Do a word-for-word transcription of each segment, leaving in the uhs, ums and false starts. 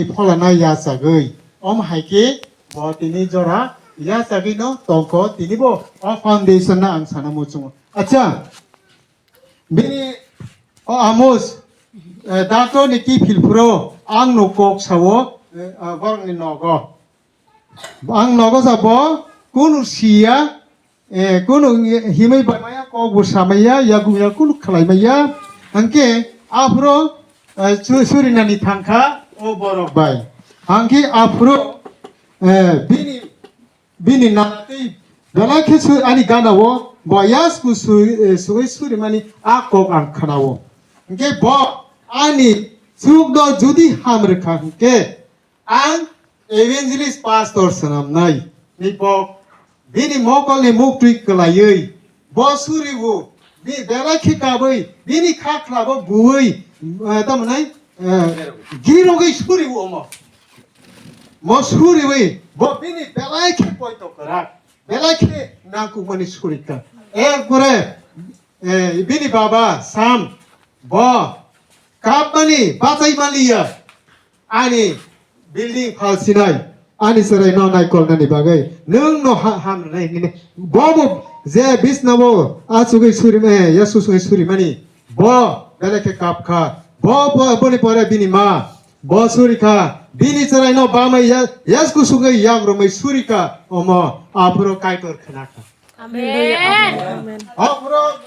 pholana yachagwi. Om hai khe bo tini jora yachagwi no tongkho, tini bo o foundation no ang sana muchungo. Acha, bini o Amos, eh, doctor ni ki phil phuro ang no kok sao, eh, ah, borok ni nogo. Ang nogo sa bo kunu siya, eh, kunu himwi bai maya, kok bo samaya, yagung ya kunu khlai maya. Hangke aphro, eh, su-, surinani thangkha o borok bai. Hangke aphro, eh, bini, bini natwi belai khe su-, ani gana o bo yasku su-, eh, sugwi surimani a kok ang khnao. Hingke bo ani chukno judi ham rwkha hingke, ang evangelist pastor swnamnai ni bo bini mokolni muktwi kwlaiwi bo suriwo, bi belai khe kabwi bini kha khlabo buwi, eh, tamni, eh, girogwi suriwo omo. Mo suriwi bo bini belai khe poito kwrak, belai khe nangkukmani surika. Ekbare, eh, bini baba Sam bo kapmani bachai manliya. Ani building phal sinai, ani chwrai no naikolnani bagwi, nwng no ha-, ham rwnai hwnwi. Bo bo je bisna bo achugwi suri, eh, yasu sugwi surimani, bo belai khe kap kha. Bo, bo, boni pore bini ma, bo suri kha, bini chwrai no bamai ya-, yasku sugwi yak romwi suri kha, omo aphuru Kaitor khna kha. Amen. Amen. Aphuru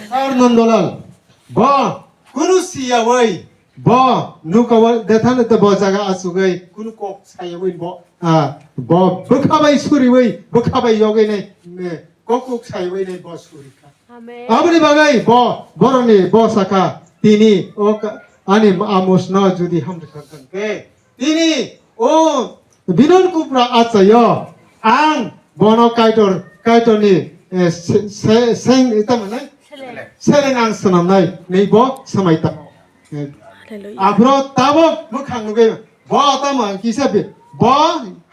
Sar Nandalal, bo kunu siyawi, bo nukawa dethane te bo jaga asugwi kunu kok sayawi bo, ah, bo bwkha bai suriwi, bwkha bai yogwi nai, eh, kok kok sayawi nai bo suri kha. Amen. Aboni bagwi bo boroni bo sakha tini o ka-, ani Amos no judi hamrikha khe, tini o Binon Kupra achaio, ang bono Kaitor, Kaitorni, eh, se-, se-, seng, tamo nai? Seleng. Seleng ang swnamnai, nei bo swmai tamo. Eh, Hallelujah. Aphro tabok mwkhang nugwi, bo tamo ang kisa bi, bo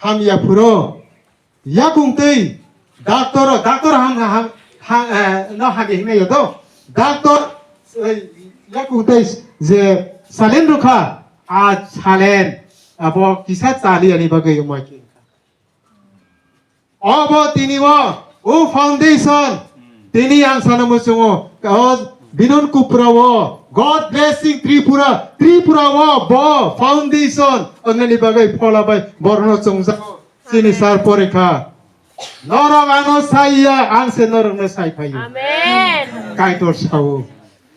hamya phuro. Yakung twi doctor, doctor ham, ham, ham, eh, no hage hinai yo do. Doctor, eh, yakung twi je salen rukha, a salen, abo kisa chali ani bagwi umai khe. Obo tini o, o foundation, tini ang sana muchungo, o Binon Kupra o, God blessing Tripura, Tripura o, bo foundation, onani bagwi phola bai, borno chongjak. Chini sar porikha. Norok ano saiya, ang se norokno sai phaio. Amen. Kaitor sao.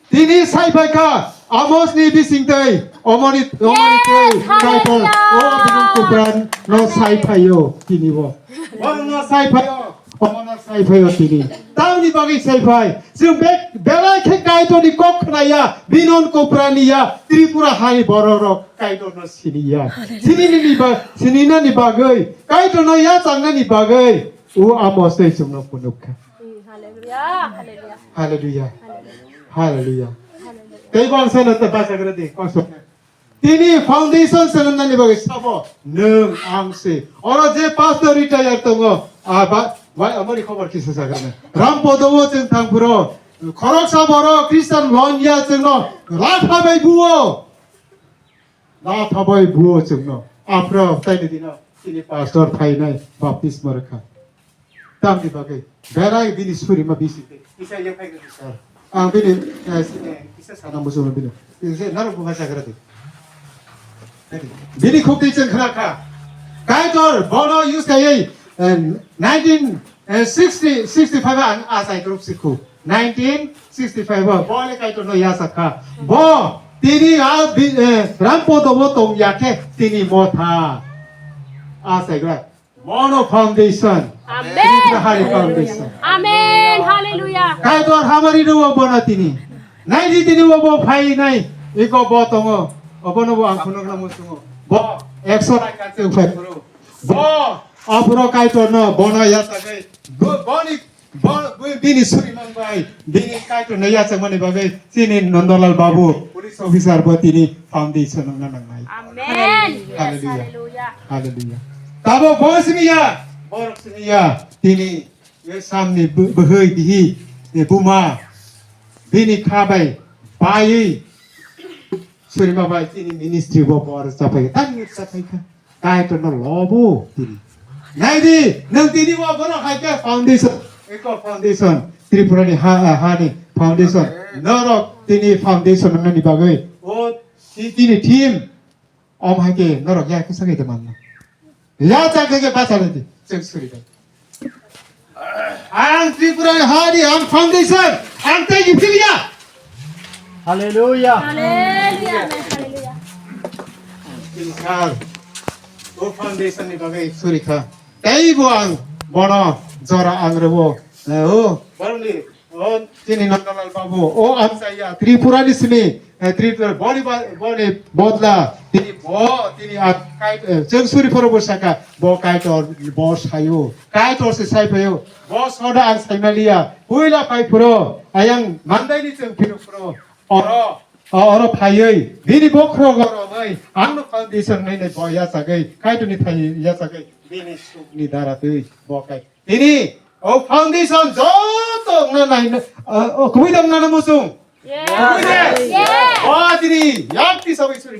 Tini sai phaikha, Amosni bisingtwi, omoni, omoni twi, Yes, Kaitor, o hallelujah. Binon Kupran no sai phaio, tini bo. Borno sai phaio, omono sai phaio tini. Tamni bagwi sai phai. Chwng be-, belai khe Kaitorni kok khnaya, Binon Kuprani ya, Tripura hani bororok. Kaitorno siniya. Hallelujah. Sininani ba-, sininani bagwi, Kaitorno yachangnani bagwi, o Amos tei chwngno phunukha. Mm, hallelujah, hallelujah. Hallelujah. Hallelujah. Hallelujah. Hallelujah. Tei bo ang saino ta bachagra di, kosto. Tini foundation swnamnani bagwi sabo, nwng ang se. Oro je pastor retire tongo, a ba, bai amoni khobor kisa sagrana. Rampodo o chwng thangphuro, khoroksa borok Christian lonya chwngno, ratha bai buo. Latha bai buo chwngno. Aphro taini dino chini pastor phainai baptisma rwkha. Tamni bagwi berai bini surima bisi tei kisa yaphai rwdi sir. Ang bini, eh, si-, eh, kisa sana muchungo bini. Kisa narok buha chagra di. Bini khukti chwng khna kha. Kaitor bono use kaiwi, eh, nineteen, eh, sixty, sixty-five ang achai group sikhu. Nineteen sixty-five o, bo le Kaitor no yachak kha. Bo tini a bi-, eh, Rampodo bo tong ya khe tini motha. A saigra. Bono foundation. Amen. Tini Prahari foundation. Amen. Hallelujah. Kaitor hamari no bono tini. Nai di tini bo bo phai nai. Iko bo tongo. Obono bo ang phunuk na muchungo. Bo ekso raika chwng phai phuru. Bo aphuru Kaitor no bono yachagwi. Bo, boni Bo, bo, bini suriman bai, bini Kaitor no yachakmani bagwi chini Nandalal Babu, police officer bo tini foundation wngna nangnai. Amen. Yes, Hallelujah. Hallelujah. Hallelujah. Tabo bo sini ya, borok sini ya, tini ye samni bu-, bwhwi bihi, ye buma, bini kha bai, baiwi, Surima bai tini ministry bo bor chapai tani chapai kha. Kaitor no lobo tini. Naidi, nang tini bo bono hai khe foundation, eko foundation, Tripura ni ha, ha ni foundation. Norok tini foundation nani bagwi. O ti-, tini team, om hai khe norok ya khe sakai de manna. Ya cha khe khe bacha le di, cheng suri bai. Ang Tripura ni ha ni ang foundation, ang tei ni philia. Hallelujah. Hallelujah, amen, hallelujah. Tini sal, o foundation ni bagwi suri kha. Tei bo ang bono jora ang rebo. Eh, o, boroni, o, tini Nandalal Babu, o, amchaya, Tripura ni simi, eh, Tripura, boni ba-, boni bodla, tini bo, tini a, kai, eh, cheng suri phoro bo saka, bo Kaitor, bo sayo, Kaitor se sai phayo, bo soda ang sai maliya, puila phai phoro, ayang mandai ni cheng phiro phoro, oro, o, oro phaiwi, bini bokhro goromai, ang no foundation nai nai bo ya sagai, Kaitor ni thai ya sagai, bini suk ni dara twi, bo kai. Tini o foundation joto wngna nai, o kubui dam nana musung. Yes. Kubui de. Yes. O tini yak ti sawi suri.